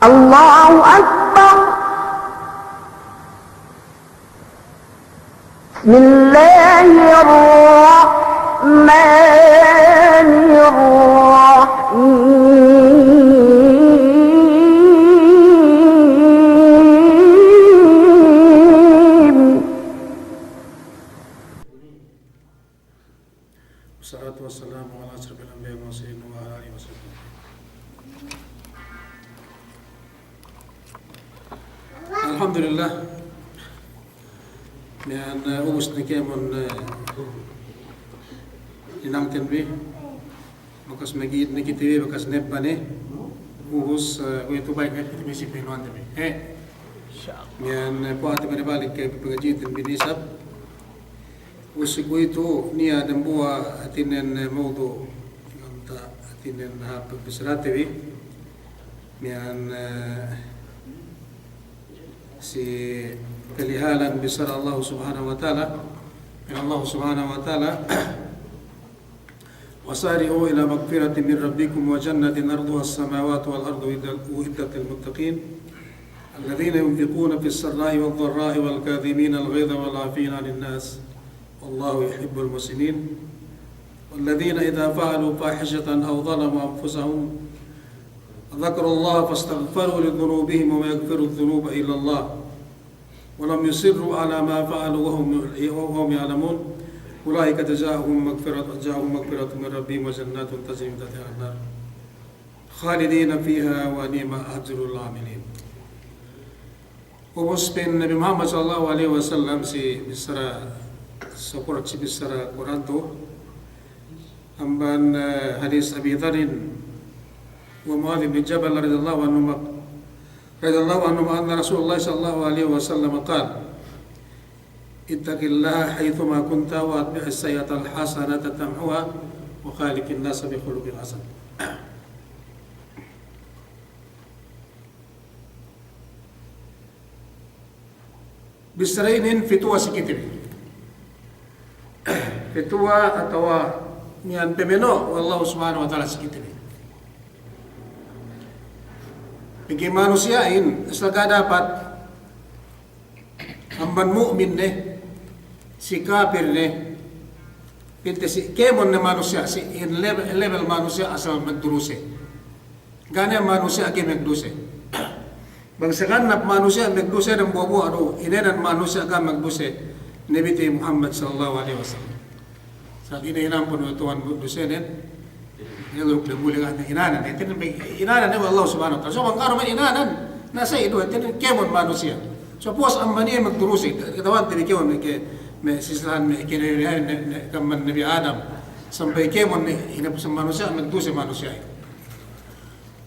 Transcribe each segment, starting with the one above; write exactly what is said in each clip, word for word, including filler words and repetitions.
الله أكبر. بسم الله الرحمن الرحيم. والصلاة والسلام على أشرف الأنبياء والمرسلين وعلى آله وصحبه. Alhamdulillah. Miya'an, eh, ubus ne kēmon, eh, hinangten bi. Bakas magīd ne kite bi, bakas nebba ne. Ubus, eh, kuwe'itu balik ne kite bi si pinu'anten bi. Eh. Miya'an, eh, puwas te bi balik ke pangadji'ten bi isab. Ubus si kuwe'itu niya' dambuwa' hātinen, eh, mawdu', nganta hātinen hāp bissarate bi. Miya'an, eh, si palihalan bissara Allah Subhanahu wa Ta'ala. Miya'an Allah Subhanahu wa Ta'ala, وسارعوا إلى مغفرة من ربكم وجنة عرضها السماوات والأرض أعدت للمتقين الذين ينفقون في السراء والضراء والكاظمين الغيظ والعافين عن الناس والله يحب المحسنين والذين إذا فعلوا فاحشة أو ظلموا أنفسهم ذكروا الله فاستغفروا لذنوبهم ومن يغفر الذنوب إلا الله ولم يصروا على ما فعلوا وهم، وهم يعلمون أولئك جزاؤهم مغفرة، جزاؤهم مغفرة من ربهم وجنات تجري من تحتها الأنهار خالدين فيها ونعم أجر العاملين. Ubus pa'in Nabi Muhammad sallallahu alaihi wasallam si bissara, support si bissara Kur'an tu, amban, eh, hadis Abi Dharrin wa Mu'adh bin Jabal radiyallahu anhuma, radiyallahu anhuma anna Rasulullah sallallahu alaihi wasallam qala, اتق الله حيثما كنت وأتبع السيئة الحسنة تمحها وخالق الناس بخلق حسن. Bissara inin pituwa si kite bi. Pituwa atawa miya'an pemeno' we' Allah Subhanahu wa Ta'ala si kite bi. Pegge' manusiya'in asal ga' dapat amban mu'min ne, si kapir ne, pinte si kēmon ne manusiya', si in level, level manusiya' asal magduruse. Ga' ne manusiya' ga'i magduse. Bang saganap manusiya' magduse dambuwa'-buwa' du, inēnan manusiya' ga' magduse, Nabi te Muhammad sallallahu alaihi wasallam. Sa' ine inampun we' Tuhan dusenen, iye lu' de muli ga' ne inanan, hātinen inanan we' Allah Subhanahu wa Ta'ala. So bang karu me' inanan, na sa' iye du, hātinen kēmon manusiya'. So puwas amban iye magduruse, kata'uhante bi kēmon me' ke, me' sisrahan me' ke ne, ne, ne, kamman Nabi Adam. Sampay kēmon ne, inapusan manusiya', magduse manusiya'.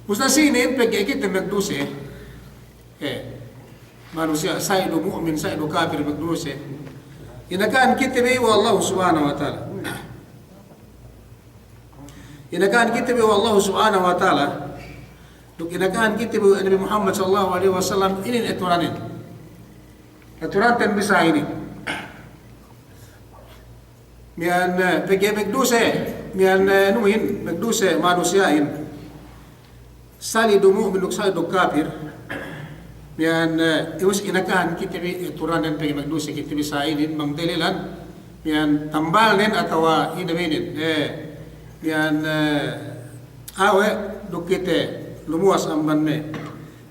Ubus na sinin pegge' kite magduse, eh, manusiya' sa' iye du mu'min, sa' iye du kapir magduse. Inakahan kite bi we' Allah Subhanahu wa Ta'ala. Inakahan kite bi we' Allah Subhanahu wa Ta'ala. Duk inakahan kite bi we' Nabi Muhammad sallallahu alaihi wasallam, inin aturanen. Aturanten bi sa' inin. Miya'an, eh, pegge' magduse, miya'an, eh, nuhin, magduse manusiya'in. Sa' iye du mu'min duk sa' iye du kapir. Miya'an, eh, ubus inakahan kite bi, eh, aturanen pegge' magduse kite bi sa' inin bang dalilan. Miya'an tambalnen atawa ine bi inin. Eh, miya'an, eh, awe' duk kite lumuwas amban me'.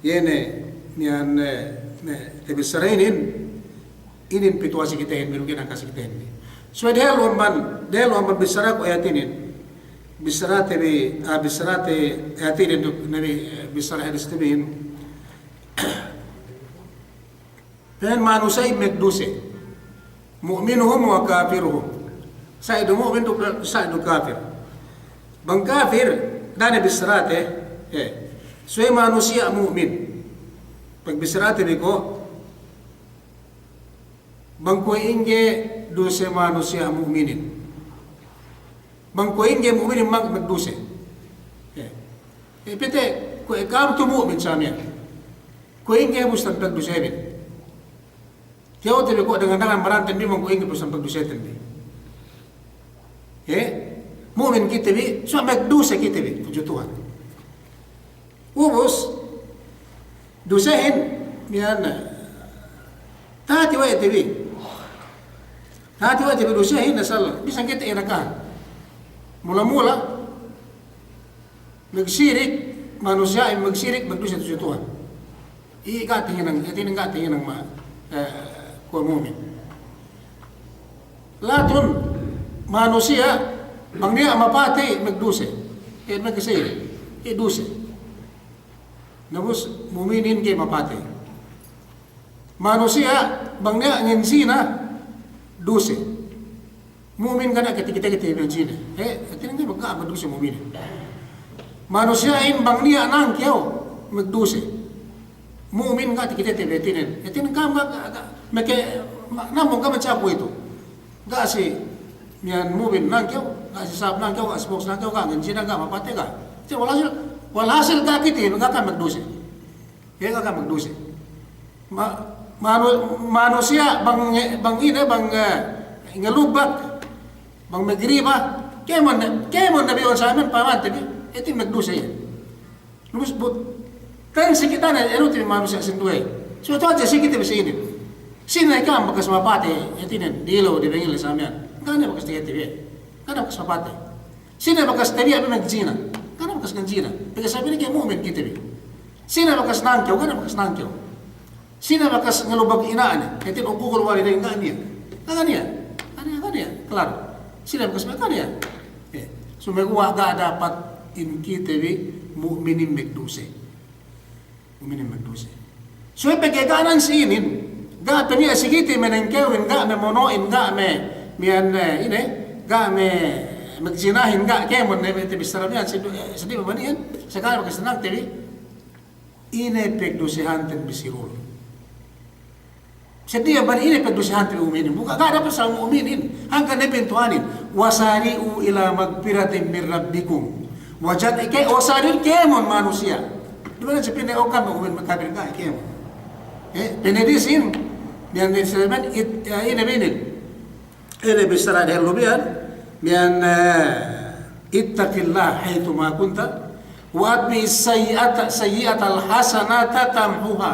Iye ne, miya'an, eh, me' tabissara inin. Inin pituwa si kitehin bi, duk inaka si kitehin bi. Subey dehellu amban, dehellu amban bissaraku ayat inin. Bissarate bi, ah, bissarate ayat inin duk Nabi, eh, bissara hadis Nabihin. Pa'in manusiya'in magduse. Mu'minuhum wa kafiruhum. Sa' iye du mu'min duk sa' iye du kapir. Bang kapir, da'a ne bissarate, eh. Subey manusiya' mu'min. Pagbissarate bi ko', bang kuwe' ingge duse manusiya' mu'minin. Bang kuwe' ingge mu'minin mag-, magduse. Eh. Eh, pite, kuwe' ka'am tu mu'min sa' miya'an. Kuwe' ingge bustan pagdusebin. Ka'u te bi ko' dangan-dangan baranten bi bang kuwe' ingge bustan pagduseten bi. Eh? Mu'min kite bi, subey magduse kite bi, tudju Tuhan. Ubus, Dusehin, miya'an, tahāti we' te bi. Tahāti we' te bi dusehin asal, bisan kite inakahan. Mula-mula, magsirik, manusiya'in magsirik, magduse tudju Tuhan. Iye ga' tahinang, iye tahinang ga' tahinang ma-, eh, kuwe' mu'min. Latun manusiya', bang niya' mapatey, magduse. Eh, magkasey, eh, duse. Na ubus mu'minin ga'i mapatey. Manusiya' bang niya' ngenzina, duse. Mu'min ga' niya' kite-kite ngenzina. Eh, hātinen ga'i magduse mu'minin. Manusiya'in bang niya' nangkew, magduse. Mu'min ga' kite-kite hātinen. Hātinen kam ga', ga', ga', meke, ma-, namu' ga' macaku itu. Ga' si miya'an mu'min nangkew, ga' si sab nangkew, ga' si boks nangkew, ga' ngenzina, ga' mapatey, ga'. Jadi walhasil, walhasil ga' kite, ga' kam magduse. Iye ga' kam magduse. Ma-, manu-, manusiya' bang, bang ine, bang, eh, ngalubak, bang magriba, kēmon, kēmon nabi on samen pamante bi, hātinen magduse iye. Lubus but, kan si kite ne, enu ti manusiya' sinduwe. Suwe tu hadja si kite bi si inin. Sine kam bakas mapatey, hātinen, dilew, dibengel samen. Ga' ne bakas tabiya' te bi. Ga' ne bakas mapatey. Sine bakas tabiya' bi magzina. Ga' ne bakas ngenzina. Pegge' sabab inin ga'i mu'min kite bi. Sine bakas nangkew, ga' ne bakas nangkew. Sine bakas ngalubak ina'ne, hātinen uququl walidayn, ga' niya'. Ga' niya'. Ga' niya', ga' niya'. Klaru. Sine bakas me-, ga' niya'. Eh, sumeguwa' ga' dapat in kite bi mu'minin magduse. Mu'minin magduse. Suwe pegge' ga' nan si inin, ga' pe niya' si kite manangkewin, ga' mamono'in, ga' me-, miya'an, eh, ine, ga' me-, magzinahin, ga' kēmon ne, te bissara miya'an, seddi, eh, seddi mabani'in, sekarang bakas nangkew te bi, ine pagdusehanten bi si Rasul. Seddi amban ine pagdusehanten bi mu'minin. Buka' ga' dapat sa mu'minin. Hangkan ne pa'in Tuhanin. Wasari'u ila magfiratin min rabbikum. Wajan-, ke-, wasari'u kēmon manusiya'. Duma'in si pa'in ne o kam mu'min makapir ga' kēmon. Eh, pa'in ne disin. Miya'an ne semen it, ya, ine binin. Ine bissara dehellu miya'an, miya'an, eh, ittaqillaha haythu ma kunta, wa atbi'is sayyi'ata, sayyi'atal hasanata tamhuha,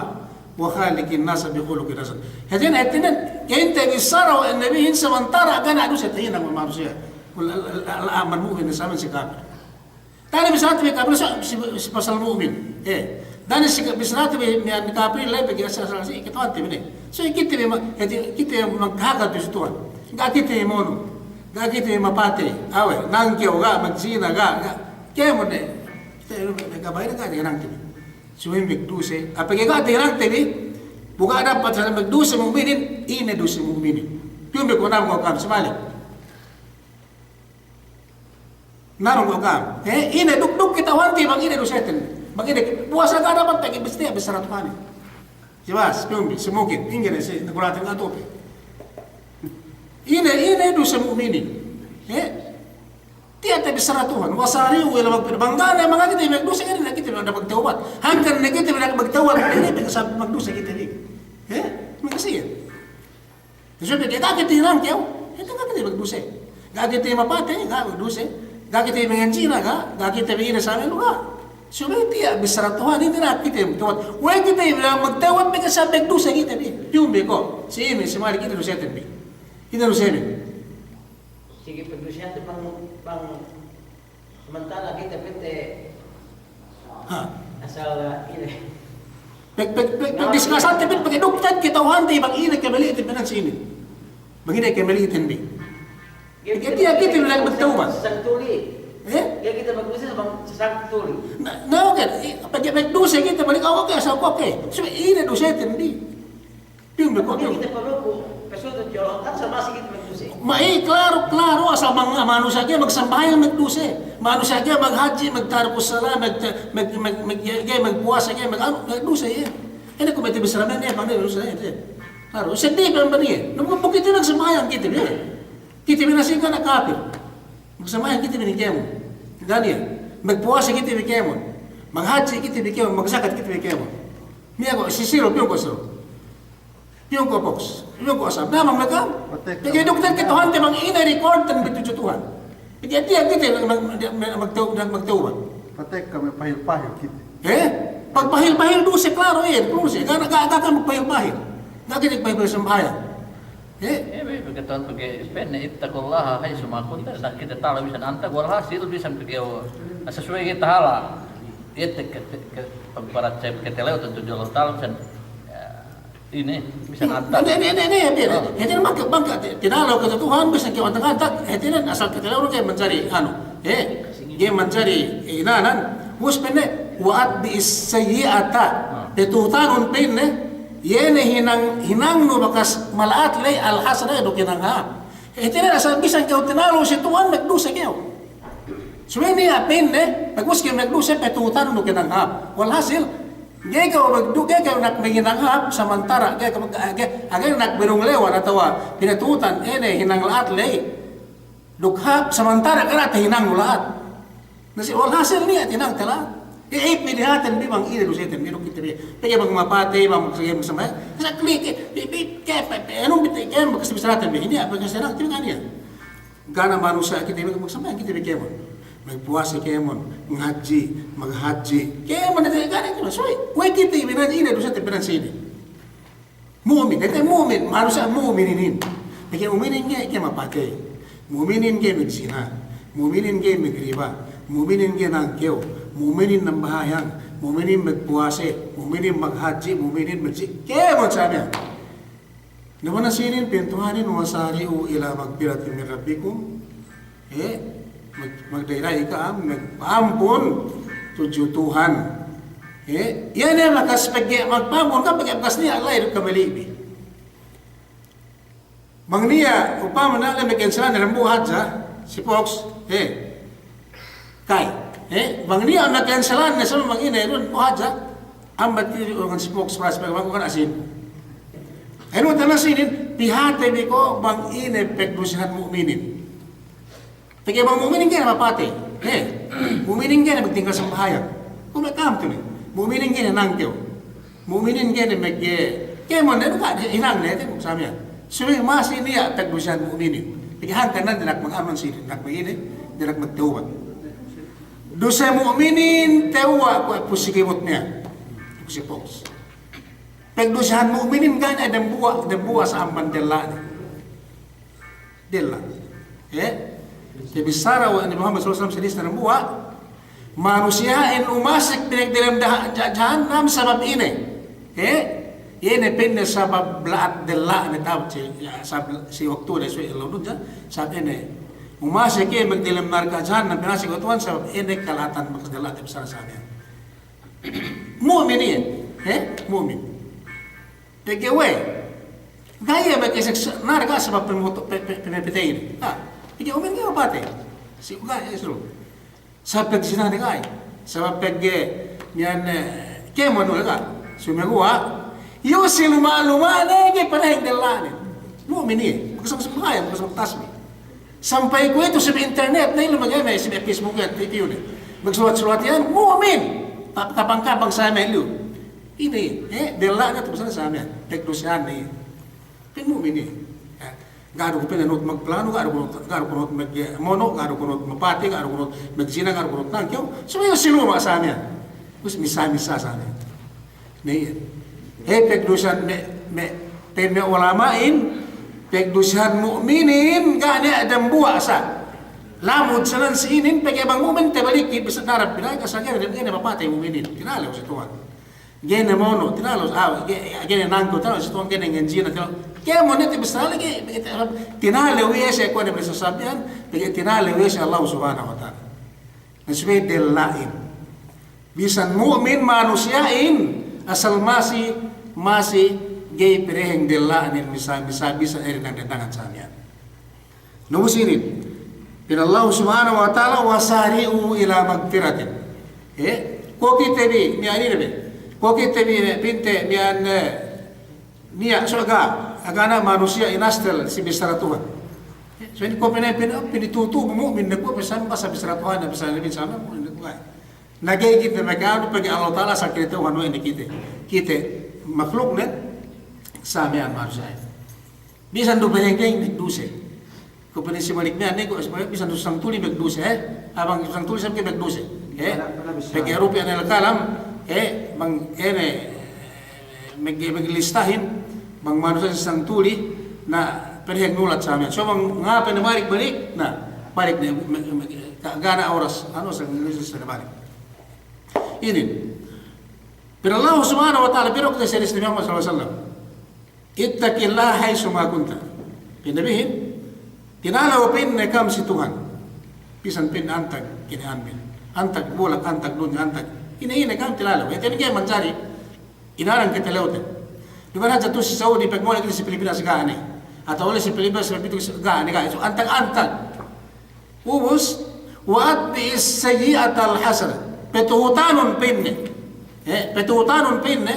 wa khaliqin nasa bi khuluqin hasan. Hātinen, hātinen, ka'inte bissara we' Nabihin samantara' ga' ne duse tahinang we' manusiya'. Wal, al, al, al, amban mu'min samen si kapir. Da'a ne bissarate bi kapir si, si, si pasal mu'min. Eh, da'a ne si, bissarate bi miya'an kapir le pegge' asal-asal si kata'uhante bi ne. So, kite bi ma-, eh, kite bi maghakat bi si Tuhan. Ga' kite bi monu. Ga' kite bi mapatey. Awe', nangkew ga', magzina ga', ga'. Kēmon ne. Kite bi me-, me-, kabayne ga' ne nangkew. Suwe magduse. Apalagi ga' ne nangkew bi. Bu ga' dapat sa magduse mu'minin, ine duse mu'minin. Piyun bi ko' nam ko' kam, si Malik. Narung ko' kam. Eh, ine duk-duk kata'uhante bang ine duseten. Bang ine puwasa ga' dapat pegge' bissara Tuhanin. Jelas, piyun bi, si mungkin, ingge ne si, nagurate ga' tu'u pe. Ine, ine duse mu'minin. Eh, tiya' te bissara Tuhan, wasari'u ila magfirah. Bang ga' ne, bang kite magduse, ine ne kite bi dapat tawbat. Hangkan ne kite bi dapat tawbat, ine pegge' sabab magduse kite bi. Eh, makasihan. Subey ga' kite nangkew, itu ga' kite magduse. Ga' kite mapatey, ga' magduse. Ga' kite mangenzina, ga', ga' kite bi ine samen, ga'. Subey tiya' bissara Tuhan, ine ne kite magtawbat. We' kite bi magtawbat, pegge' sabab duse kite bi. Piyun bi ko', si ine, si Malik ine duseten bi. Ine duseten bi. Sige, pagdusehan tu bang, bang Samantala' kite pete. Ha. Asal, ine. Pag, pag, pag, pagdiskasante pete, pagdukten kata'uhante bang ine kamali'ten bi nan si inin. Bang ine kamali'ten bi. Pegge' tiya' kite bi magtawbat. Sasangtuli. Eh? Kite magduse bang sasangtuli. Na, na, oke. Pegge' magduse kite balik, oke, asal oke. Subey ine duseten bi. Piyun bi ko', piyun. Kite perlu ku, pesutu jolo', kan sama si kite magduse. Ma, i, klaru, klaru, asal mang-, manusiya' ga'i magsambahayang magduse. Manusiya' ga'i maghadji', magtarikus sala, mag-, mag-, mag-, mag-, ga'i magpuwasa, ga'i mag-, anu, magduse, iye. Ine kuwe' te bissara miya'an, iye, bang ne duse, iye. Klaru, seddi pe amban iye. Na, bu-, bu kite magsambahayang kite bi. Kite bi na si kite kapir. Magsambahayang kite bi ne kēmon. Ga' niya'. Magpuwasa kite bi kēmon. Maghadji' kite bi kēmon. Magjakat kite bi kēmon. Niya' ko', si Siro, piyun ko' Siro. Piyun ko' Poks, piyun ko' Asap. Na, bang mekam. Patek. Pegge' dukten kata'uhante bang ine record ten bi tudju Tuhan. Pegge' tiya' kite mag-, mag-, mag-, magtawbat. Patek kami pahil-pahil kite. Eh? Pagbahil-bahil duse, klaro, eh, duse. Ga', ga', ga' kite magbahil-bahil. Ga' kite magbahil-bahil sambahayang. Eh? Eh, be, pegge' Tuhan, pegge' pa'inne, "Ittaqullaha haythuma kuntum." Na kite ta'ala bisan anta, walhasil bisan pegge', oh, sasuway kite tahala. Iye te ke, ke, ke, pagbarat sa'i ketalew tudju Allah Ta'ala bisan, ya, ine, bisan anta. Ne, ne, ne, ne, ne, ne. Oh. Hātinen bang ke, bang ke, ti-, tinalew kite Tuhan, bisan ke anta-anta, hātinen asal ketalew ga'i manjari, anu, eh, ga'i manjari, eh, inanan, ubus pa'inne, "Wa atbi'is sayyi'ata." Ah. Patuhutanun pa'inne, iye ne hinang, hinangnu bakas mala'at ley, al-hasanata, duk hinang hāp. Hātinen asal bisan kew tinalew si Tuhan, magduse kew. Subey niya' pa'inne, ubus kew magduse, patuhutanun duk hinang hāp. Walhasil, ga'i kew magdu-, ga'i kew nak maghinang hāp, samantara', ga'i kew, ga'i, ga'i, ga'i nak binung lewan atawa pinatuhutan, ine, hinang la'at ley. Duk hāp, samantara' ga' tahinangnu la'at. Na si, walhasil niya' tinang te la'at. Eh, eh, pilihaten bi bang ine duseten bi duk kite bi. Pegge' bang mapatey, bang magsambahayang, magsambahayang. Sa klik, eh, bi, bi, ke, pe, pe, anu, bi, ke, magsambahayang bi. Ine, apa, magsambahayang, tinggal niya'. Ga' ne manusiya' kite bi magsambahayang, kite bi kēmon. Magpuwase kēmon, maghadji', maghadji'. Kēmon, ga' ne, ga' ne, subey. Kuwe' kite bi, na, ine duseten bi, na, sine. Mu'min, hāti mu'min, manusiya' mu'min inin. Pegge' mu'minin ga'i, ga'i mapatey. Mu'minin ga'i magzina. Mu'minin ga'i magriba. Mu'minin ga'i nangkew. Mu'minin nambahayang. Mu'minin magpuwase. Mu'minin maghadji'. Mu'minin magzi-, kēmon sa miya'an. Na, mana sinin pa'in Tuhanin, "Wasari'u ila magfiratin min rabbikum." Eh, mag-, magda'i-da'i ka'am, magpa'ampun tudju Tuhan. Eh, iye ne bakas pegge' magpa'ampun ka'am, pegge' bakas niya' la'i duk kamali'bi. Bang niya', upama ne la'i magkenselan ne dambuwa' hadja, si Fox, eh, kay, eh, bang niya' magkenselan ne, sama bang ine, dun, dambuwa' hadja, ambat kite du ngan si Fox, pras, pegge' bang kan asin. Enu tana sinin, pihate bi ko' bang ine pagdusehan mu'minin. Pegge' bang mu'minin ga'i ne mapatey. He. Mu'minin ga'i ne magtinggal sambahayang. Kuwe' ka'am tu ne. Mu'minin ga'i ne nangkew. Mu'minin ga'i ne mag-, kēmon ne, ga' hinang ne, te sa miya'an. Subey masi niya' pagdusehan mu'minin. Pegge' hangkan ne dina'ak mag-anu si, dina'ak mag-ine, dina'ak magtawbat. Duse mu'minin, tewwa' kuwe' pusi kibut miya'an. Pusi Fox. Pagdusehan mu'minin ga' ne dambuwa', dambuwa' sa amban della'ne. Della'. Eh? Tabissara we' Nabi Muhammad sallallahu alaihi wasallam si hadis dambuwa', manusiya'in umasek pinagdelem dah-, ja-, jahannam sabab ine. Eh? Ine pa'inne sabab la'at della'ne, ta'abut si, ya, sabab si waktu de suwe' ellew dudja, sabab ine. Umasek iye magdelem narka' jahannam, pinasek we' Tuhan sabab ine, kala'atan bakas della'te bissara sa miya'an. Mu'min iye, he? Mu'min. Pegge' we', ga' iye makasek narka' sabab pamoto-, pe-, pe-, pe-, pamapateyne. Ha, pegge' mu'min ga'i mapatey. Si, ga' iye, suru. Sabab pegge' sinane ga'i. Sabab pegge' miya'an, eh, kēmon we' ga'. Sumeguwa', iyu si luma'-luma'ne ga'i pareheng della'ne. Mu'min iye. Bakas sambahayang, bakas tasbih. Sampay kuwe'itu si me' internet ne, ilu mageme si me' Facebook iyan, T V iyu ne. Magsulat-sulat iyan, mu'min. Ta-, tapangkapang sa me' ilu. Ine, eh, della'ne tu bissara sa me'. Pagdusehan ne. Pa'in mu'min iye. Ya. Ga' du ku pa'in nuhut magplanu, ga' du ku nuhut, ga' du ku nuhut mag-, mono', ga' du ku nuhut mapatey, ga' du ku nuhut magzina, ga' du ku nuhut nangkew. Subey si luma' sa me'. Ubus missā-missā sa me'. Ne iye. He, pagdusehan me', me', pa'in me' ulama'in, pagdusehan mu'minin, ga' niya' dambuwa' sa. Lamud sa nan si inin, pegge' bang mu'min tabaliki, bissā narab pinaka sa, ga'i ne, ga'i ne mapatey mu'minin. Tinalew si Tuhan. Ga'i ne mono', tinalew, ah, ga'i, ga'i ne nangkew, tinalew si Tuhan, ga'i ne nganzina, tinalew. Kēmon ne te bissā lagi', tinalew iye si kuwe' ne bissā sa miya'an, pegge' tinalew iye si Allah Subhanahu wa Ta'ala. Na subey della'in. Bisan mu'min manusiya'in, asal masi, masi ga'i pareheng della'nen, missā, missā, bisan eri dangan-dangan sa miya'an. Na ubus inin, pa'in Allah Subhanahu wa Ta'ala, "Wasari'u ila magfiratin." Eh, kuwe' kite bi, miya'an ine be. Kuwe' kite bi, eh, pinte, miya'an, eh, niya' so ga', ga' ne manusiya' inastel si bissara Tuhan. Eh, so inin kuwe' pa'in, pa'in, pa'in tu'u-tu'u mu'min ne kuwe' bissā, bissā bissara Tuhan, bissā Nabi sama, mu'min ne kuwe'. Na ga'i kite maka'anu pegge' Allah Ta'ala asal kite Tuhan we' ne kite. Kite makhluk ne sa miya'an manusiya'. Bisan du berengkeng magduse. Kuwe' pa'in si Malik miya'an ne, kuwe' bisan du sang tuli magduse, eh? Abang sang tuli sabab ke magduse, eh? Pegge' rufi' anil kalam, Eh, bang ine, eh, mag-, maglistahin, bang manusiya' santuli, na, pa'in nulat sa miya'an. So, bang ngape ne balik-balik, na, balik ne, mag-, mag-, ga', ga' ne oras, anu, sa, sa, sa balik. Inin. Pero Allah Subhanahu wa Ta'ala, pero kite hadis Nabi Muhammad sallallahu alaihi wasallam. Ittaqillaha haythuma kunta. Pa'in Nabihin, tinalew pa'inne kam si Tuhan. Bisan pa'inne antag kinahanbin. Antag bulak, antag dunya, antag. Ine-ine kam tinalew. Hātinen ga'i manjari inarang katalewten. Duma'in hadja tu'u si Saudi, pegge' mole' kite si Pilipinas ga' ne. Atawa mole' si Pilipinas, si Pilipinas ga' ne, ga' ne. So, antag-antag. Ubus, wa atbi'is sayyi'atal hasanah. Patuhutanun pa'inne. Eh, patuhutanun pa'inne.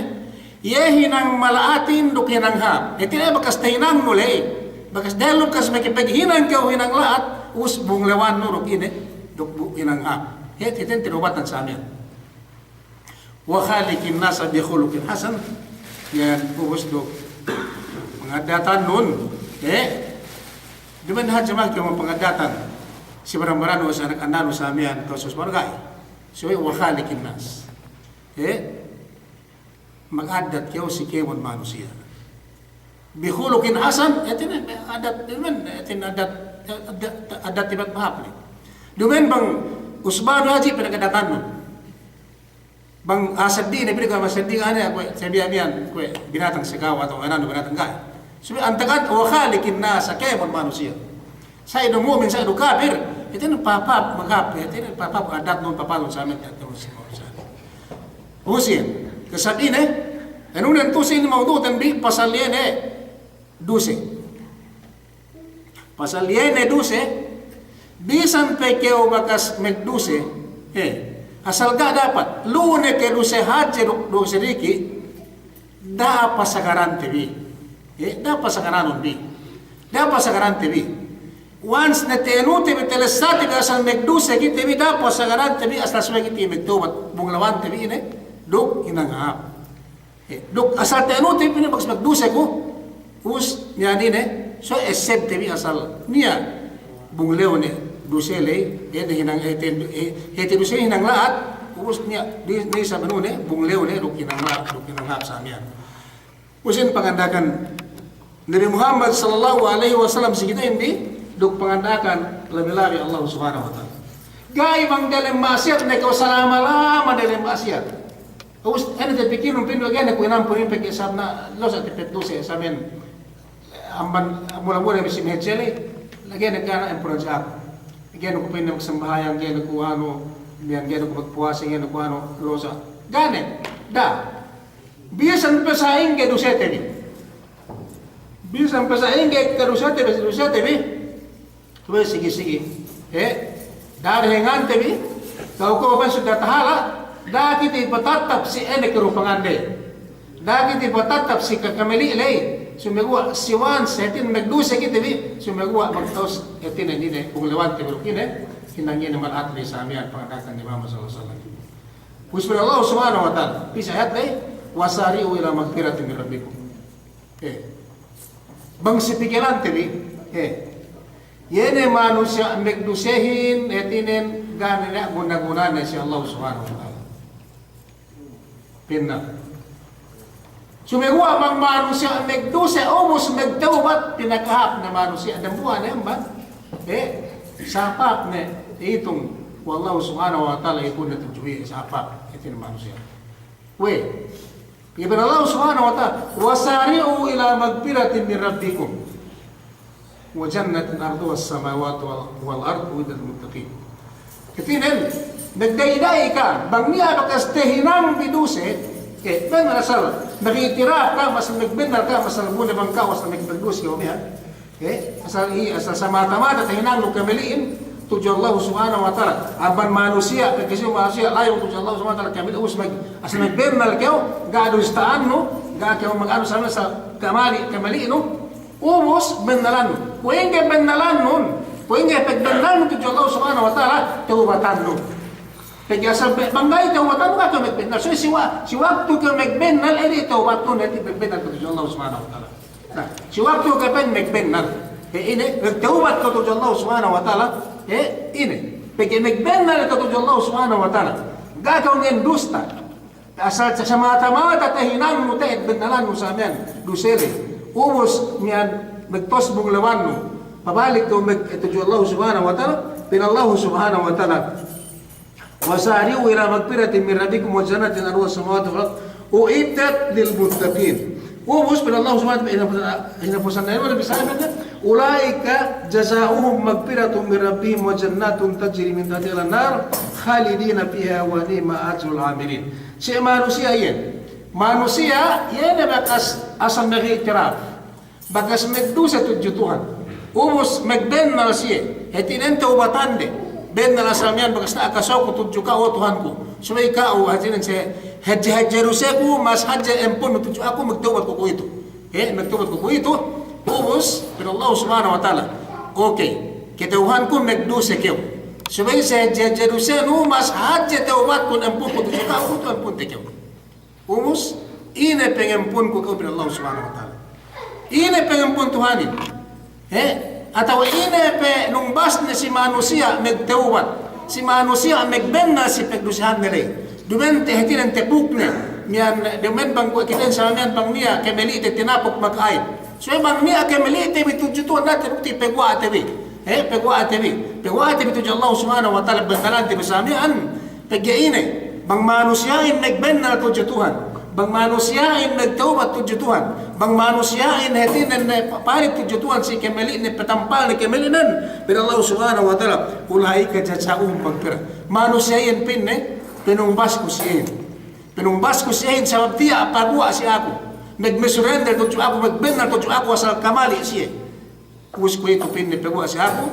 Iye hinang mala'atin duk hinang hāp. Hātinen bakas tahinangnu ley. Bakas dellu bakas makapaghinang kew hinang la'at, ubus bunglewannu duk ine, duk bu-, hinang hāp. Hātinen tinubatan sa miya'an. Wa khaliqin nasa bi khuluqin hasan. Iyan, ubus duk pangaddatannun, eh? Duma'in hadja mangke pangaddatan si baran-barannu, si anak-anaknu sa miya'an, kaw sus marga'i. Subey wa khaliqin nas. Eh? Magaddat kew si kēmon manusiya'. Bi khuluqin hasan, hātinen addat, duma'in, hātinen addat, addat, addat ibat mahāp ne. Duma'in bang usbanu hadja pinagaddatannun. Bang, ah, seddili ne, bili kuwe' seddili ne, kuwe' sabiya' miya'an, kuwe' binatang sagawa' atawa anu binatang ga'i. Subey antag-antag, wa khaliqin nasa, kēmon manusiya'. Sa' du mu'min, sa' du kapir, hātinen pahāp-hāp, maghāp, hātinen pahāp-hāp addatnun, pahāpnun sa miya'an, hātinen si manusiya'. Usin, kasab ine, anu ne tu'u si inin mawdu'ten bi pasal iye ne duse. Pasal iye ne duse, bisan pe kew bakas magduse, eh, asal ga' dapat, lu'u ne ke duse hadje duk, duse diki', da'a pasagarante bi. Eh, da'a pasagarante bi. Da'a pasagarante bi. Once ne ta'anute bi, talessate bi asal magduse kite bi, da'a pasagarante bi asal subey kite magtawbat, bunglewante bi ine, duk hinang hāp. Eh, duk asal ta'anute bi ine bakas magduse ku, ubus niya' ine, so essebte bi asal niya' bunglew ne duse ley, eh, ne hinang, eh, te, eh, eh, te duse hinang la'at, ubus niya', di, di sabanu ne, bunglew ne, duk hinang la'at, duk hinang hāp sa miya'an. Usin panganda'akan Nabi Muhammad sallallahu alaihi wasallam si kite inin, duk panganda'akan labi-labi Allah Subhanahu wa Ta'ala. Ga'i bang dalem ma'asiyat ne kew salama-lama dalem ma'asiyat. Ubus, ine te pikilnun pa'innu, ga'i ne ku inampun inin pegge' sabab ne, losa' te pagduse, sabab amban mula-mula masi mahadje ley, ga'i ne, ga'i ne ampunan si aku. Ga'i ne ku pa'inne magsambahayang, ga'i ne ku anu, ga'i ne ku magpuwasa, ga'i ne ku anu, losa'. Ga'i ne, da'a. Bisan pe sa'ingge dusete bi. Bisan pe sa'ingge dusete bi, dusete bi. Subey sigi-sigi. Eh, da'a dehengante bi, kaw-kaw pe sudah tahala', da'a kite patattap si ine karupangande. Da'a kite patattap si ka-, kamali' ley, sumeguwa' si once hātinen magduse kite bi, sumeguwa' magtawus hātinen ine, bunglewante bi duk ine, hinang ine mala'at ley sa miya'an panganda'akan Nabi Muhammad sallallahu alaihi wasallam. Ubus pa'in Allah Subhanahu wa Ta'ala, pī si ayat ley, "Wasari'u ila maghfiratin min rabbikum." Eh. Bang si pikilante bi, eh. Iye ne manusiya' magdusehin, hātinen ga' ne niya' guna-gunane si Allah Subhanahu wa Ta'ala. Pa'inne. Sumeguwa' bang manusiya' magduse, ubus magtawbat, pinakahāp ne manusiya', dambuwa' ne amban, eh, sahāp ne itung we' Allah Subhanahu wa Ta'ala, ipunne tudju iye, sahāp, hātinen manusiya'. We', iye pa'in Allah Subhanahu wa Ta'ala, "Wasari'u ila maghfiratin min rabbikum." "Wa jannatin arduhas samawatu wal, wal ardu u'iddat lil muttaqin." Hātinen, magda'i-da'i ka, bang niya' bakas tahinang bi duse, eh, bennal asal, mag-i'tiraf ka, asal magbennal ka, asal bu ne bang kew, asal magduse kew miya'an. Eh, asal i-, asal samata-mata tahinangnu kamali'in, tudju Allah Subhanahu wa Ta'ala. Amban manusiya', pagkasi manusiya', layung tudju Allah Subhanahu wa Ta'ala, kamali', ubus mag-, asal magbennal kew, ga' dusta'annu, ga' kew mag-anu sa, asal kamali', kamali'nu, ubus bennalannu. Kuwe' ingge bennalannun, kuwe' ingge pagbennalnu tudju Allah Subhanahu wa Ta'ala, tawbatannu. Pegge' asal be-, bang ga'i tawbatannu, ga' kew magbennal. So, si wa-, si waktu kew magbennal, ine tawbatnun, ine pagbennal tudju Allah Subhanahu wa Ta'ala. Na, si waktu kew pa'in magbennal. Eh, ine, magtawbat kew tudju Allah Subhanahu wa Ta'ala. Eh, ine. Pegge' magbennal kew tudju Allah Subhanahu wa Ta'ala. Ga' kew ngendusta. Asal sa-, samata-mata tahinangnu te'ed bennalannu sa miya'an duse ley. Ubus miya'an magtosbung lewannu. Pabalik kew mag-, tudju Allah Subhanahu wa Ta'ala, pa'in Allah Subhanahu wa Ta'ala, "Wasari'u ila magfiratin min rabbikum wa jannatin arduha as-samawati wal ard u'iddat lil muttaqin." Ubus pa'in Allah Subhanahu wa Ta'ala, hinapusan, hinapusan na ilu bisa, "Ula'ika jaza'uhum magfiratun min rabbihim wa jannatun tajri min tahtihal anhar khalidina fiha wa ni'ma ajrul 'amilin." Si manusiya' iyan. Manusiya' iyan ne bakas asal mag'i'tiraf. Bakas magduse tudju Tuhan. Ubus magbennal siye. Hātinen tawbatande. Bennal asal miya'an bakas na akasoku tudju ka'u, o Tuhanku. Subey ka'u hātinen siye hadje-hadje duseku, mas hadje ampunnu tudju aku, magtawbat ku kuwe'itu. He, magtawbat ku kuwe'itu. Ubus, pa'in Allah Subhanahu wa Ta'ala, "Okey. Ke Tuhanku, magduse kew. Subey siye hadje-hadje dusenu, mas hadje tawbatkun, ampunku tudju ka'u, kuwe'itu ampunte kew." Ubus, ine pangampunku kew, pa'in Allah Subhanahu wa Ta'ala. Ine pangampun Tuhanin? He? Atawa ine panumbasne si manusiya' magtawbat, si manusiya' magbennal si pagdusehanne ley? Duma'in te hātinen tapukne, miya'an, duma'in bang kuwe' kiten sa miya'an bang niya' kamali'te tinapuk maka'ain. Subey bang niya' kamali'te bi tudju Tuhan, na te bukti paguwa'te bi. He? Paguwa'te bi. Paguwa'te bi tudju Allah Subhanahu wa Ta'ala, bennalante bi sa miya'an. Pegge' ine, bang manusiya'in magbennal tudju Tuhan, bang manusiya'in magtawbat tudju Tuhan, bang manusiya'in hātinen ne pa-, palik tudju Tuhan si kamali'ne, patampalne kamali'nen, pa'in Allah Subhanahu wa Ta'ala, "Ula'ika jaza'uhum magfirah." Manusiya'in pa'inne, panumbasku siyehin. Panumbasku siyehin sabab tiya' paguwa' si aku. Mag-, magsurrender tudju aku, magbennal tudju aku asal kamali' siye. Ubus kuwe'itu pa'inne paguwa' si aku,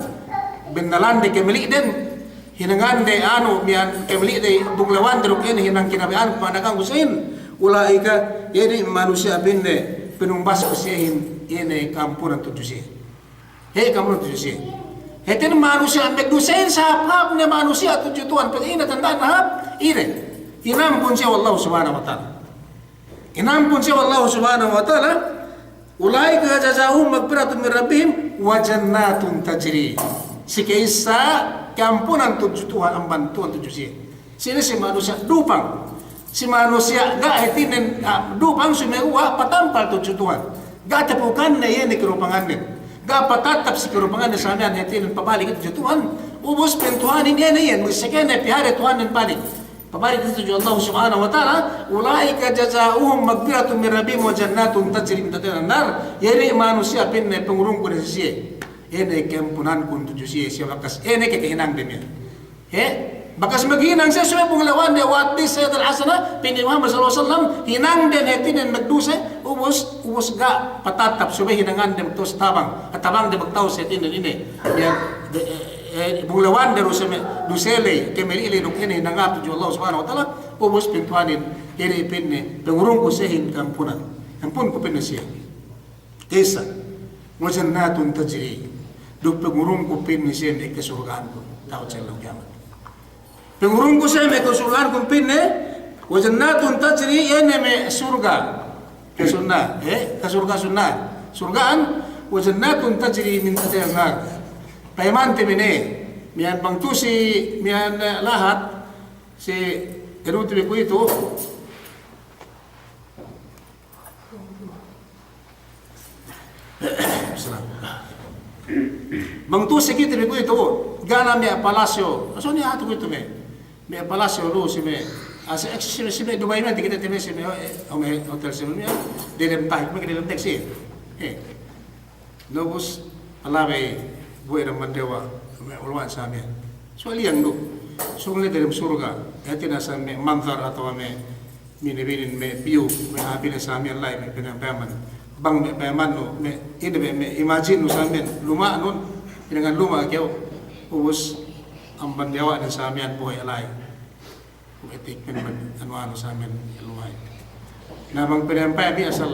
bennalande kamali'den, hinangande anu, miya'an kamali'de, bunglewande duk ine hinang kinabaya'anku, panakanku siyehin, ula'ika, iye ne manusiya' pa'inne panumbasku siyehin, iye ne ka'ampunan tudju siye. He, ka'ampunan tudju siye. Hātinen manusiya' magdusehin sahāp-hāpne manusiya' tudju Tuhan, pegge' ine tanda'an hāp, ine. Inampun siye we' Allah Subhanahu wa Ta'ala. Inampun siye we' Allah Subhanahu wa Ta'ala, "Ula'ika jaza'uhum magfiratun min rabbihim wa jannatun tajri." Si ka'issa ka'ampunan tudju Tuhan, amban Tuhan tudju siye. Sine? Si manusiya' dupang. Si manusiya' ga' hātinen, ah, dupang, sumeguwa' patampal tudju Tuhan. Ga' tapukanne iye ne karupangannen. Ga' patattap si karupangannen sa miya'an hātinen pabalik tudju Tuhan. Ubus pa'in Tuhanin iye ne iyan, masi kene pihare Tuhanin palik. Pabalik tudju Allah Subhanahu wa Ta'ala, "Ula'ika jaza'uhum magfiratun min rabbihim wa jannatun tajri min tahtihal anhar." Iye ne manusiya' pa'inne pangurungku ne si siye. Iye ne ka'ampunankun tudju siye, siye bakas. Iye ne ke kahinangde miya'an. He? Bakas maghinang siye subey bunglewande, wa atbi'is sayyi'atal hasanah, pa'in Muhammad sallallahu alaihi wasallam, hinangden hātinen magduse, ubus, ubus ga' patattap subey hinangande magtawus tabang, tabangde magtawus hātinen ine. Iye, de-, eh, eh, bunglewande duse me-, duse ley, kamali' ley duk ine hinangap tudju Allah Subhanahu wa Ta'ala, ubus pa'in Tuhanin, ine pa'inne, pangurungku siyehin ka'ampunan. Ampunku pa'inne siye. Ka'issa, wa jannatun tajri. Duk pangurungku pa'inne siye me' kasurga'ankun. Ta'u si ellew kiyamat. Pangurungku siye me' kasurga'ankun pa'inne, wa jannatun tajri, iye ne me' surga'. Kasunna, eh, kasurga' sunna. Surga'an, wa jannatun tajri min tahtihal anhar. Payamante bi ne, miya'an bang tu'u si, miya'an, eh, lahat, si, enu tu bi kuwe'itu, Bang tu'u si kite bi kuwe'itu, ga' ne me' palasyo. So niya' hatu kuwe'itu me'. Me' palasyo lu si me'. Ah, si, si, si me' Dubai me' kite te me' si me', eh, me' hotel si me'. Delem tahik me' delem tahik si. Eh. Na ubus, Allah be, bu era mandewa, me' ulama' sa me'. So liyang du. So ne delem surga'. Hātinen sa me' manzar atawa me' bine-binen me' view, me' hāpine sa miya'an la'i me' pinayaman. Bang me' payamannu, me' ine be, me' imagine-nu sa miya'an, luma'nun, pinangan luma' kew, ubus amban diyawa'nen sa miya'an bohe' la'i. Me' tik pinayaman, anu-anu sa miya'an, luma'i. Na bang pinayaman payam bi asal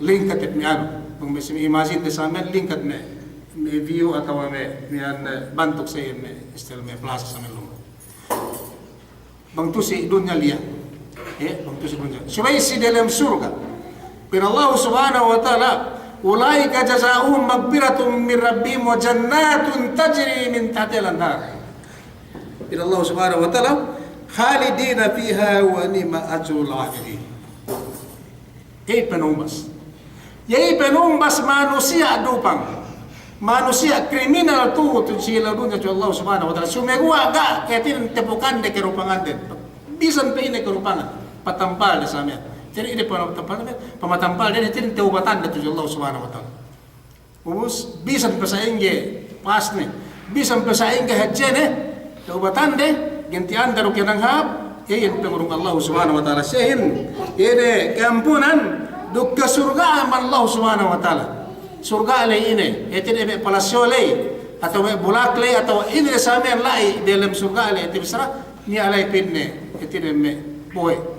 lingkat me' anu, bang me' si me' imagine-te sa miya'an lingkat me', me' view atawa me', miya'an, eh, bantuk sa iyan me', style me' plaza sa miya'an luma'. Bang tu'u si dunya liyang. Eh, bang tu'u si dunya. Subey si delem surga'. Pa'in Allah Subhanahu wa Ta'ala, "Ula'ika jaza'uhum magfiratun min rabbihim wa jannatun tajri min tahtihal anhar." Pa'in Allah Subhanahu wa Ta'ala, خالدين فيها ونعم أجر العاملين. Iye panumbas. Iye panumbas manusiya' dupang. Manusiya' kriminal tu'u, tu'u si ellew dunya tudju Allah Subhanahu wa Ta'ala. Sumeguwa' ga' hātinen tepukande karupanganden. Bisan pe ine karupangan. Patampalde sa miya'an. Hātinen ine patampalde, pamatampalde, hātinen tawbatande tudju Allah Subhanahu wa Ta'ala. Ubus, bisan pe sa'ingge pasne, bisan pe sa'ingge hadjene, tawbatande, ganti'ande du ke nang hāp, iyan pangurung Allah Subhanahu wa Ta'ala. Siyehin, iye ne ka'ampunan, duk kasurga'an amban Allah Subhanahu wa Ta'ala. Surga' ley ine, hātinen me' palasyo ley, atawa me' bulak ley, atawa ine sa miya'an la'i diyalem surga' ley, hātinen bissara, niya' la'i pa'inne, hātinen me' bohe'.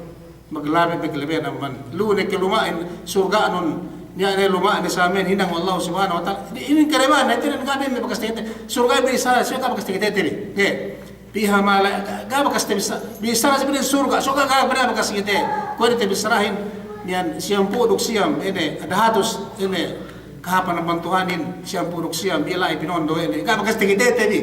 Maglabi, maglabi amban. Lu ne ke luma'in surga'nun, niya' ne luma'ne sa miya'an hinang we' Allah Subhanahu wa Ta'ala. Di inin kareban, hātinen ga' pe me' bakas takite. Surga' bi sa, surga' bakas takite bi. He. Fiha ma la, ga' bakas takite bisa. Bisa sa bi surga', surga' ga' pe bakas takite. Kuwe' du takite bissarahin, miya'an siyampū' duk siyam, ine, dahatus, ine, kahāpan amban Tuhanin, siyampū' duk siyam, iye la'i pinondo', ine, ga' bakas takite bi.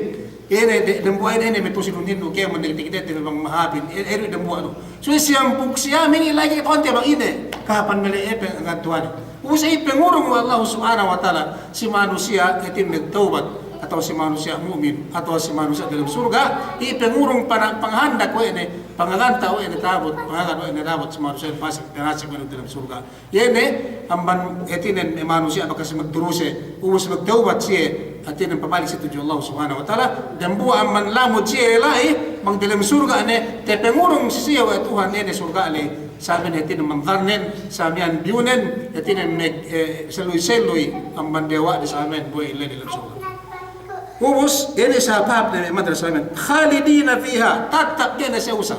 Ine, de-, dembuwa' ine, ine, me' tu'u si dunyahin du, kēmon ne takite bi bang mahāpin, ine, ine, dembuwa' du. So, siyampū' duk siyam inin la'i kite bang ine, kahāpan me' la'i pe ngatu'an. Ubus iye pangurung we' Allah Subhanahu wa Ta'ala, si manusiya' hātinen magtawbat, atawa si manusiya' mu'min, atawa si manusiya' diyalem surga', iye pangurung pana-, pangahanda' we' ne, pangaganta' we' ne ta'abut, pangaganta' we' ne ta'abut si manusiya' pasik, panasik we' ne diyalem surga'. Iye ne, amban hātinen me' manusiya' bakas magduruse, ubus magtawbat siye, hātinen pabalik siye tudju Allah Subhanahu wa Ta'ala, dambuwa' amban lamud siye la'i, bang diyalem surga' ne, tapangurung si siye we' Tuhan, iye ne surga' ley, sa miya'an hātinen mandarnen, sa miya'an biyunen, hātinen me', eh, selluy-selluy, amban diyawa'de sa miya'an bohe' ley diyalem surga'. Ubus, iye ne sahāp-hāpne me' madrasa sa miya'an, khalidina fiha, tattap ga'i ne siye usa'.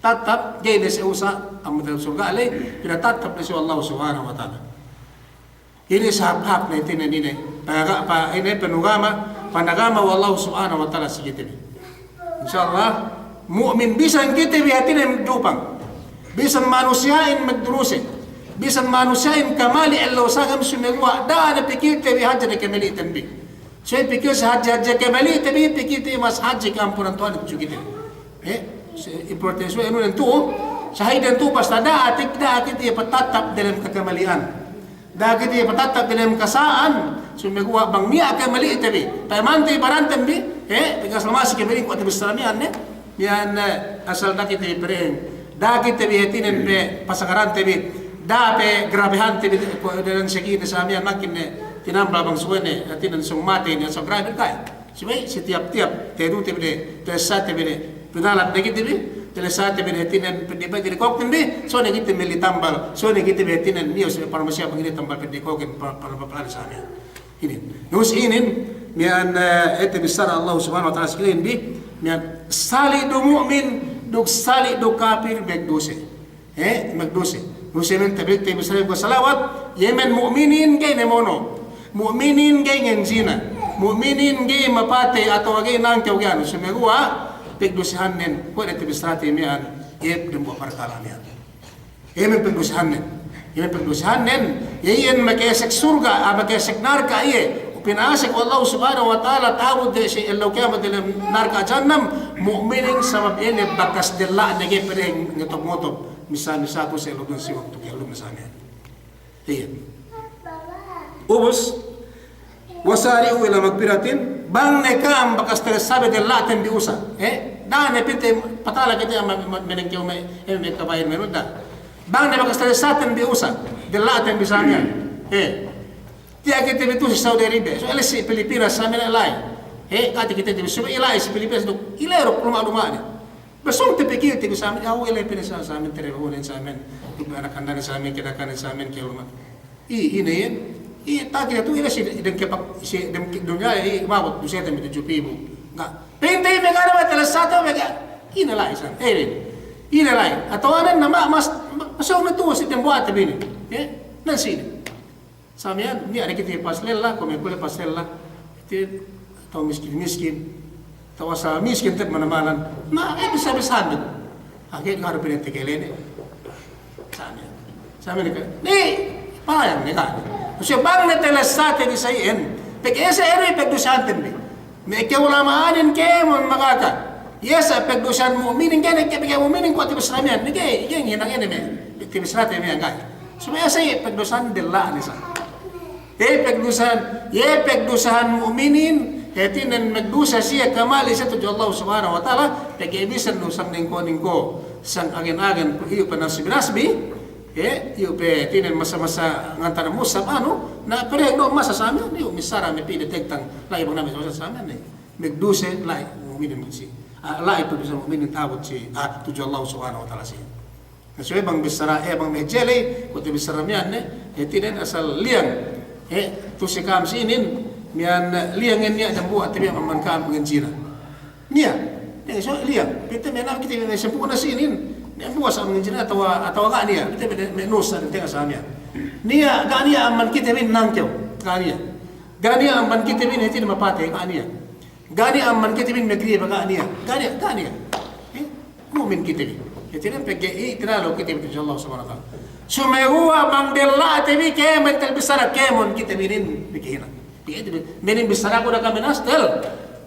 Tattap, ga'i ne siye usa', amban diyalem surga' ley, pinatattap ne siye we' Allah Subhanahu wa Ta'ala. Inin sahāp-hāp ne hātinen ine, panaga-, pa-, ine, panugama, panagama we' Allah Subhanahu wa Ta'ala si kite bi. Insya Allah, mu'min bisan kite bi hātinen dupang. Bisan manusiya'in magduruse. Bisan manusiya'in kamali' ellew sangem, sumeguwa' da'a ne pikilte bi hadje ne kamali'ten bi. So, pikil si hadje-hadje kamali'te bi, pikil te mas hadje ka'ampunan Tuhan tudju kite. Eh, si importante so anu den tu'u, sahiden tu'u basta da'a kite, da'a kite patattap dalem kakamali'an. Da'a kite patattap dalem kasa'an, sumeguwa' bang niya' kamali'te bi. Pa'imante ibaranten bi, eh, pegge' asal masi kamali'in kuwe' te bissara miya'an ne. Miya'an, eh, asal da'a kite bi pereng. Da'a kite bi hātinen pe pasagarante bi. Da'a pe grabehante bi, kuwe' daran segi ne sa miya'an makin ne tinambal bang suwe ne, hātinen sōng matey ne asal grabe ga'i. Subey, si tiyap-tiyap, tedute bi de, telessate bi de, pinalat ne kite bi, telessate bi de, hātinen peddi' pe de kōkten bi, so ne kite melli tambal, so ne kite bi hātinen niyo' si parmasiya bang ine tambal peddi' kōken, pa-, pa-, pa-, pa-, sa miya'an. Inin. Nus inin, miya'an, eh, ite bissara Allah Subhanahu wa Ta'ala si kite bi, miya'an sali' du mu'min, duk sali' du kapir, magduse. Eh, magduse. Duse men tabalik te bissara ko salawat, iye men mu'minin ga'i ne mono'. Mu'minin ga'i nganjina. Mu'minin ga'i mapatey atawa ga'i nangkew ga'i anu. Sumeguwa', pagdusehannen, kuwe' ne te bissarate miya'an, iye dembuwa' parkala' miya'an. Iye men pagdusehannen. Iye men pagdusehannen. Iye iyan maka'esek surga', ah, maka'esek narka' iye. Pina'asek we' Allah Subhanahu wa Ta'ala ta'abut de si ellew kiyamat dalem narka' jahannam. Mu'minin sabab iye ne bakas della'ne ga'i pe de ngotob-ngotob. Misa-misa tu'u si ellew dunya si waktu kellum misa miya'an. Iye. Ubus. Wasari'u ila magfiratin, bang ne ka'am bakas telessabi della'ten bi usa'. Eh, da'a ne pite patala kite ama, ama, menengkew me', eh, me' kabayir me' rudda. Bang ne bakas telessaten bi usa', della'ten bi sa miya'an. Eh, tiya' kite bi tu'u si Saudi Arabia, so ele si Pilipinas sa miya'an la'i. Eh, kati kite bi, subey ila'i si Pilipinas duk, ila'i duk luma'-luma' ne. Besung te pikilte bi sa miya'an, aw, ele pine sa, sa miya'an, teleponen sa miya'an, duk anak-anaknen sa miya'an, kedakanen sa miya'an, ke luma'. I, ine iyan? I, takite tu'u ine si dem kepak, si dem ke-, dunya, i, mabut, dusete me' tudju pibu. Ga'. Pinte i me' ga' ne me' telessate me' ga'. Ine la'i sa, eh, ine. Ine la'i. Atawa nen na ma-, mas-, ma-, masuk ne tu'u si dem buwate bi ine. Eh? Nan sine. Sa miya'an, niya' ne kite pas lella, kuwe' me' kule pas lella. Ite, atawa miskin-miskin. Atawa sa miskin te' mana-manan. Na, eh, bisa-bisa ambil. Age' ga' du pine tekelene. Sa miya'an. Sa miya'an ne ka. Ni, payang ne ka. Masi bang ne telessate bi sa iyan. Pegge' ese eri pagdusehanten bi. Me' ka'ulama'anin kēmon magaka. Iye sa' pagdusahan mu'minin, ga'i ne ke pegge' mu'minin kuwe' tibissara miya'an, ne ga'i, ga'i hinang ine me', tibissarate miya'an ga'i. Subey sa' iye pagdusahan della'ne sa'. Iye pagdusahan, iye pagdusahan mu'minin, hātinen magdusa siye kamali siye tudju Allah Subhanahu wa Ta'ala, pegge' bisan du sangdengko'-dengko', sangagen-agen, iyu' pe nasbi-nasbi, iye, iyu' pe hātinen masa-masa ngantar musab anu, na pere' du masa sa' miya'an, iyu' missara me' pī de tegtang, la'i bang nabi sa' miya'an, ne. Magduse la'i mu'minin si. Ah, la'i tudju sa' mu'minin ta'abut si, ah, tudju Allah Subhanahu wa Ta'ala si. Na subey bang bissara, eh, bang me' jeli, kuwe' tibissara miya'an ne, eh, hātinen asal liyang. Eh, tu'u si ka'am si inin, miya'an, eh, liyang inin niya' dambuwa' tabi' amban ka'am manginjina. Niya', eh, so liyang. Pite me' na kite me' sempurna si inin, niya' dambuwa' sa' manginjina atawa, atawa ga' niya'. Pite me', me' nusa, tenga sa' miya'an. Niya', ga' niya' amban kite me' nangkew. Ga' niya'. Ga' niya' amban kite me' hātinen mapatey, ga' niya'. Ga' niya' amban kite bin magriba, ga' niya'. Ga' niya', ga' niya'. Eh, mu'min kite bin. Hātinen pegge' i, tinalew kite bin tudju Allah Subhanahu wa Ta'ala. Sumeguwa' bang della'te bi kēmon, tal bissara kēmon kite binin maghinang. Kite bin, minin bissaraku da'a kami nas, tal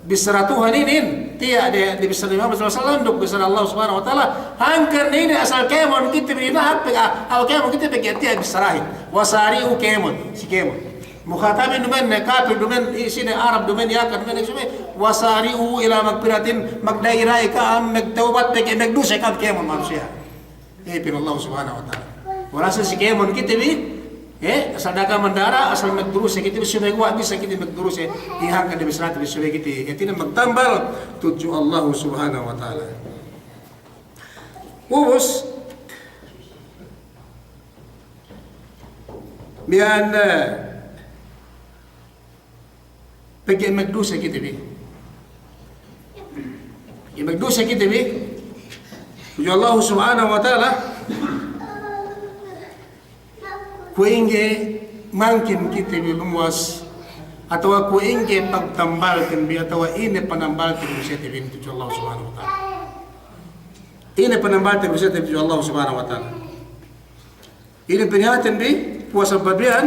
bissara Tuhan inin. Tiya' de, de bissara Muhammad sallallahu alaihi wasallam, duk bissara Allah Subhanahu wa Ta'ala. Hangkan inin asal kēmon kite bin, hap, ah, aw kēmon kite pegge' tiya' bissarahin. Wasari'u kēmon, si kēmon. Mukhatabin duma'in, ne kapil duma'in, i sine Arab duma'in, Yakan duma'in, ne subey, wasari'u ila magfiratin, magda'i-da'i ka'am, magtawbat, pegge' magduse ka'am kēmon manusiya'. Eh, pa'in Allah Subhanahu wa Ta'ala. Wala' sa' si kēmon kite bi, eh, asal da'a ka'am mandara, asal magduse kite bi, sumeguwa' bisan kite magduse, i hangkan de bissarate bi subey kite, eh, hātinen magtambal tudju Allah Subhanahu wa Ta'ala. Ubus, miya'an, eh, pegge' magduse kite bi. Pegge' magduse kite bi. Tudju Allah Subhanahu wa Ta'ala. Kuwe' ingge mangkin kite bi lumuwas, atawa kuwe' ingge pagtambalten bi, atawa ine panambalten bi dusete bi tudju Allah Subhanahu wa Ta'ala. Ine panambalten bi dusete bi tudju Allah Subhanahu wa Ta'ala. Ine penihaten bi, puwas ampat bihan,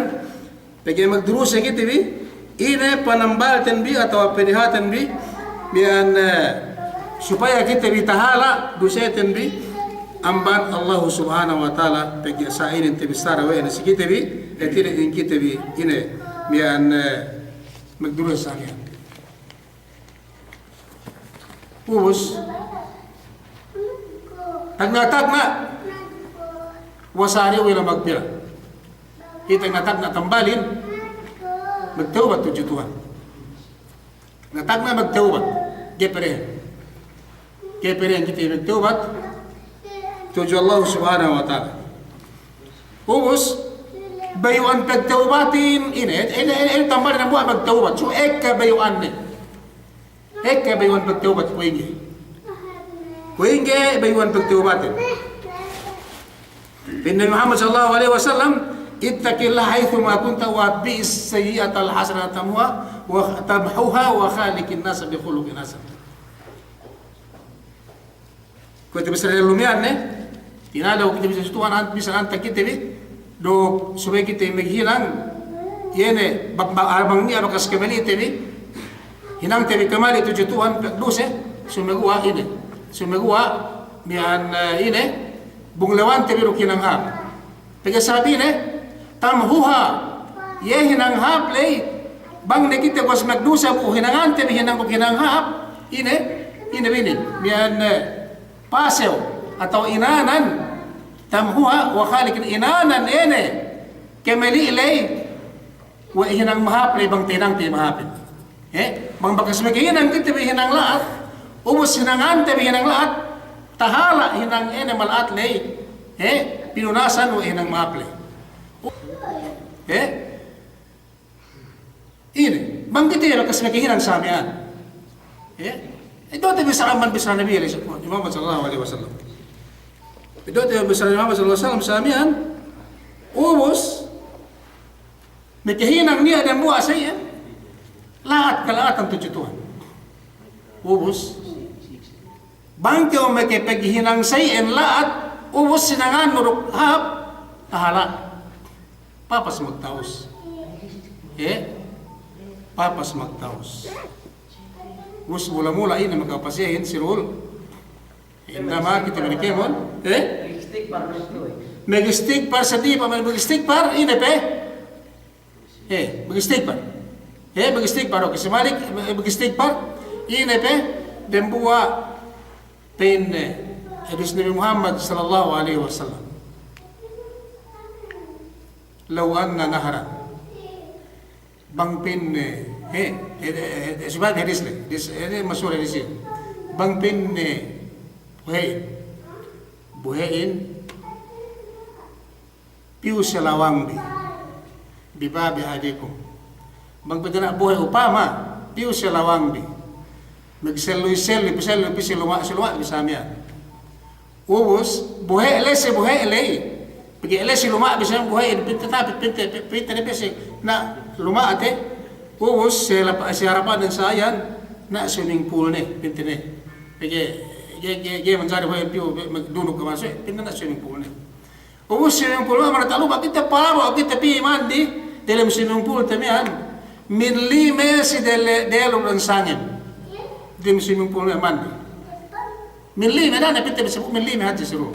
pegge' magduruse kite bi, ine panambalten bi atawa penihaten bi, miya'an, eh, supaya kite bi tahala' duseten bi amban Allah Subhanahu wa Ta'ala, pegge' sa' inin tabissara we' ne si kite bi, hātinen in kite bi, ine, miya'an, eh, magduruse sa' miya'an. Ubus. Tagna'-tagna'. Wasari'u ila magfirah. Kite tagna'-tagna' tambalin magtawbat tudju Tuhan. Tagna'-tagna' magtawbat. Ga'i perehen. Ga'i perehen kite magtawbat tudju Allah Subhanahu wa Ta'ala. Ubus, bayu'an pagtawbatin, ine, ine, ine, ine tambalin dambuwa' magtawbat. So, ekka bayu'anne. Ekka bayu'an pagtawbat kuwe' ingge. Kuwe' ingge bayu'an pagtawbatin. Pa'in Nabi Muhammad sallallahu alaihi wasallam, "Ittaqillaha haitsu ma kunta wa atbi'is sayyi'atal hasanata tamhuha wa, tamhuha wa khaliqin nasa bi khuluqin hasan." Kuwe' tabissara lumiyan ne, tinalew kite bi si Tuhan, an-, bisan antag kite bi, duk subey kite maghinang, iye ne, bang, bang, bang niya' bakas kamali'te bi, hinangte bi kamali' tudju Tuhan, duse, sumeguwa' ine, sumeguwa' miya'an, eh, ine, bunglewante bi duk hinang hāp. Pegge' sabab ine, tamhuha, iye hinang hāp ley, bang ne kite kuwas magduse bu hinangante bi hinang, bu hinang hāp, ine, ine bi inin, miya'an, eh, pasew, atawa inanan, tamhuha, wa khaliqin inanan ine, kamali' ley, we' hinang mahāp ley bang tahinangte mahāpin. Eh, bang bakas maghinang kite bi hinang la'at, ubus hinangante bi hinang la'at, tahala' hinang ine mala'at ley, eh, pinunasan we' hinang mahāp ley. Eh, ine, bang kite bakas maghinang sa' miya'an. Eh, itu te bissara amban bissara Nabi alaihi, Muhammad sallallahu alaihi wasallam. Itu te bissara Muhammad sallallahu alaihi wasallam sa' miya'an, ubus, makahinang niya' dambuwa' sa' iyan, la'at kala'atan tudju Tuhan. Ubus. Bang kew makapaghinang sa' iyan la'at, ubus hinangannu duk hāp, tahala'. Papas magtawus. Eh? Papas magtawus. Ubus mula-mula ine makapasiyahin si Rul. Inda ma kite bi ne kēmon, eh? Mag-istigpar, mag-istigpar, sadi pa mag-istigpar, ine pe? Eh, mag-istigpar. Eh, mag-istigpar, oke, si Malik, eh, mag-istigpar, ine pe? Dembuwa' pa'inne, hadis Nabi Muhammad sallallahu alaihi wasallam. Law anna nahran. Bang pa'inne, he, he, he, he, subey hadis le, hadis, ine mashur hadis inin. Bang pa'inne, buhe'in, buhe'in, piyu si lawangbi, bibabi ahadikum. Bang pa'inne na' buhe' upama, piyu si lawangbi. Magselluy-selluy, paselluy, pī si luma', si luma'bi sa miya'an. Ubus, buhe' le si buhe' le. Pegge' le si luma'bi sa buhe'in, pinte tapit, pinte, pinte ne pe si, na' luma'te. Ubus, si lapa-, si harapannen sa iyan, na' swimming pool ne, pinte ne. Pegge', ga'i, ga'i, ga'i manjari buhe'in piyu, magdunuk ke masa, pinte na' swimming pool ne. Ubus swimming pool, mara taluma' kite, palabo' kite pī mandi, delem swimming pool te miya'an. Min lime si dele-, delem dansangem. Delem swimming pool miya'an mandi. Min lime, da'a ne pinte bi, sabab min lime hadja si du.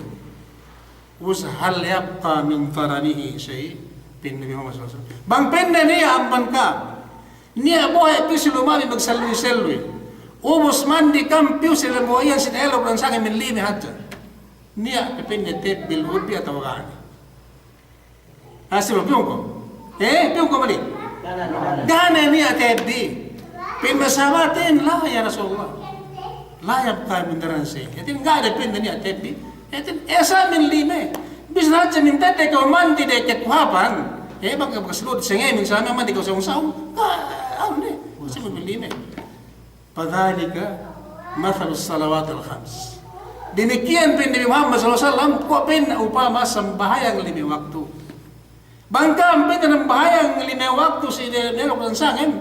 Ubus hal yabqa min daranihi shay', pa'in Nabi Muhammad sallallahu alaihi wasallam. Bang pa'inne niya' amban ka'am, niya' buhe' pī si luma'bi magselluy-selluy. Ubus mandi ka'am piyu si lem buhe' iyan si delem dansangem min lime hadja. Niya' pe pa'inne tebbi lu'udbi atawa ga' ne. Asli piyun ko'. Eh, piyun ko' mali. Ga' ne niya' tebbi. Pa'in me' sahabatin, la ya Rasulullah. La yabqa min daranihi shay'. Hātin ga' ne pa'inne niya' tebbi. Hātin, eh, sa' min lime. Bisan hadja min tette kew mandi de ke kuhapan. Eh, bang, bang selut senge min sa' mandi kew saung-saung. Ga', anu ne. Sa' min lime. Fadhalika mathalus salawatil khams. Damikiyan pa'in Nabi Muhammad sallallahu alaihi wasallam, kuwe' pa'in upama sambahayang lime waktu. Bang ka'am pa'in nambahayang lime waktu si de-, delem dansangem,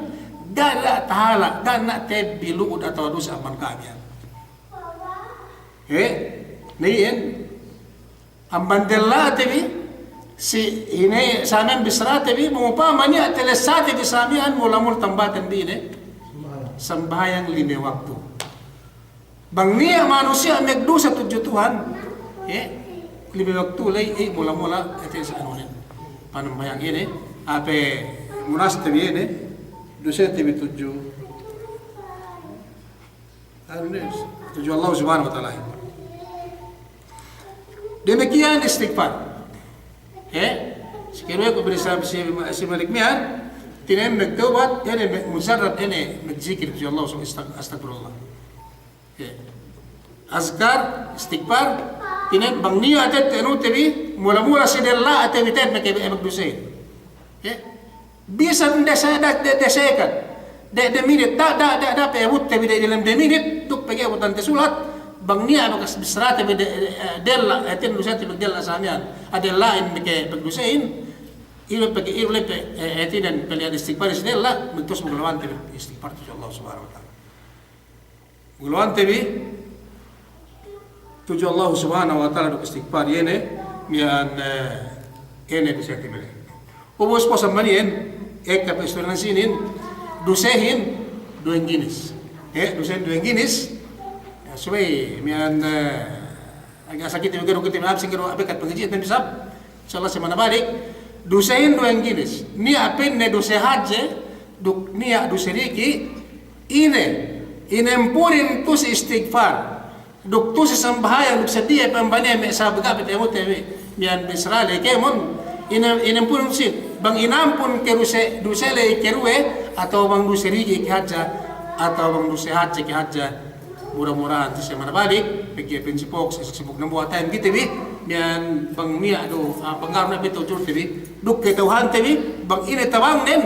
ga' ne tahala', ga' ne tebbi lu'ud atawa duse amban ka'am iyan. He? Na iyan, amban della'te bi, si ine, sa miya'an bissarate bi, bang upama niya' telessate bi sa miya'an mula-mula tambaten bi ine, sambahayang lime waktu. Bang niya' manusiya' magduse tudju Tuhan, eh, lime waktu ley, eh, mula-mula, eh, te sa anunen. Panambahayang ine, ape munaste bi ine, dusete bi tudju. Anu ne, tudju Allah Subhanahu wa Ta'ala. Damikiyan istigfar. He? Si keduwe ku beri sa-, si, si Malik miya'an, hātinen magtawbat, ine, magmujarrad, ine, magjikil tudju Allah, astag-, astagfirullah. He. Azkar, istigfar, hātinen bang niya' te, te anu te bi, mula-mula si della'te bi te, mag-, magduse. He? Bisan de se-, de, de, de second, de, de minit, da, da, da, da pe abutte bi de, delem de minit, duk pegge' abutante sulat, bang niya' bakas bissarate bi de, de, della', hātinen dusete bi della' sa miya'an, a, della'in pegge' pagdusehin, ilu pegge' ilu le pe, eh, hātinen pegge' istigfar si della', magtus magulawante bi istigfar tudju Allah Subhanahu wa Ta'ala. Gulawante bi tudju Allah Subhanahu wa Ta'ala duk istigfar, iye ne miya'an, eh, ine dusete bi le. Ubus puwas amban iyan, ekka pe istorinen sinin, dusehin duwe ginis. Eh, dusehin duwe ginis. Ya, subey miya'an, eh, Agi asal kite bi ga'i du kite bi absen, ga'i du abekat pangadji'an te bi isab. Insya Allah si manabalik. Dusehin duwe ginis. Niya' pa'inne duse hadje, duk niya' duse diki', ine, inampunin tu'u si istigfar, duk tu'u si sambahayang, duk sadiya pe amban iye me' sabab ga'i pe ta'u te bi, miya'an bissara le kēmon, ina-, inampunin tu'u si, bang inampun ke duse, duse le keduwe, atawa bang duse diki' ke hadja, atawa bang duse hadje ke hadja. Mura-murahan si siye manabalik, pegge' pa'in si Pok, si, si Pok dambuwa' time kite bi, miya'an bang niya' du, ah, bang ga'i du ne pe ta'u jurte bi, duk kata'uhante bi, bang ine tabangnen,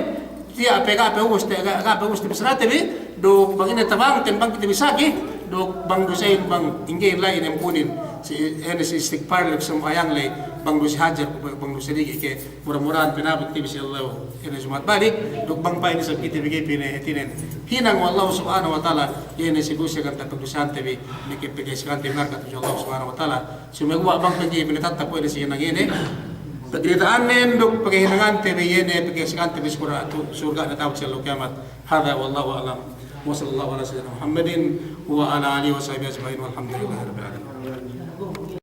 tiya' pe ga' pe ubus te, ga', ga' pe ubus te bissarate bi, duk bang ine tabangten bang kite bi saki, duk bang dusehin bang inggehin la'i inampunin, si, ine si istigfar le, sambahayang le, bang duse hadje, bang duse diki' ke, mura-murahan pinabut te bi si Allah, ine Jumat balik, duk bang pa'in isab kite bi ga'i pe ine hātinen. Hinang we' Allah Subhanahu wa Ta'ala, iye ne si duse ganta' pagdusehante bi, ne ke pagdusehante bi narka' tudju Allah Subhanahu wa Ta'ala. Sumeguwa' bang pegge' pinatattap we' ne si hinang ine. Pagdita'annen duk paghinangante bi iye ne pagdusehante bi si kura' tu surga' ne ta'abut si ellew kiyamat. Hadha wallahu a'lam. وصلى الله على سيدنا محمد وعلى آله وصحبه أجمعين والحمد لله رب العالمين.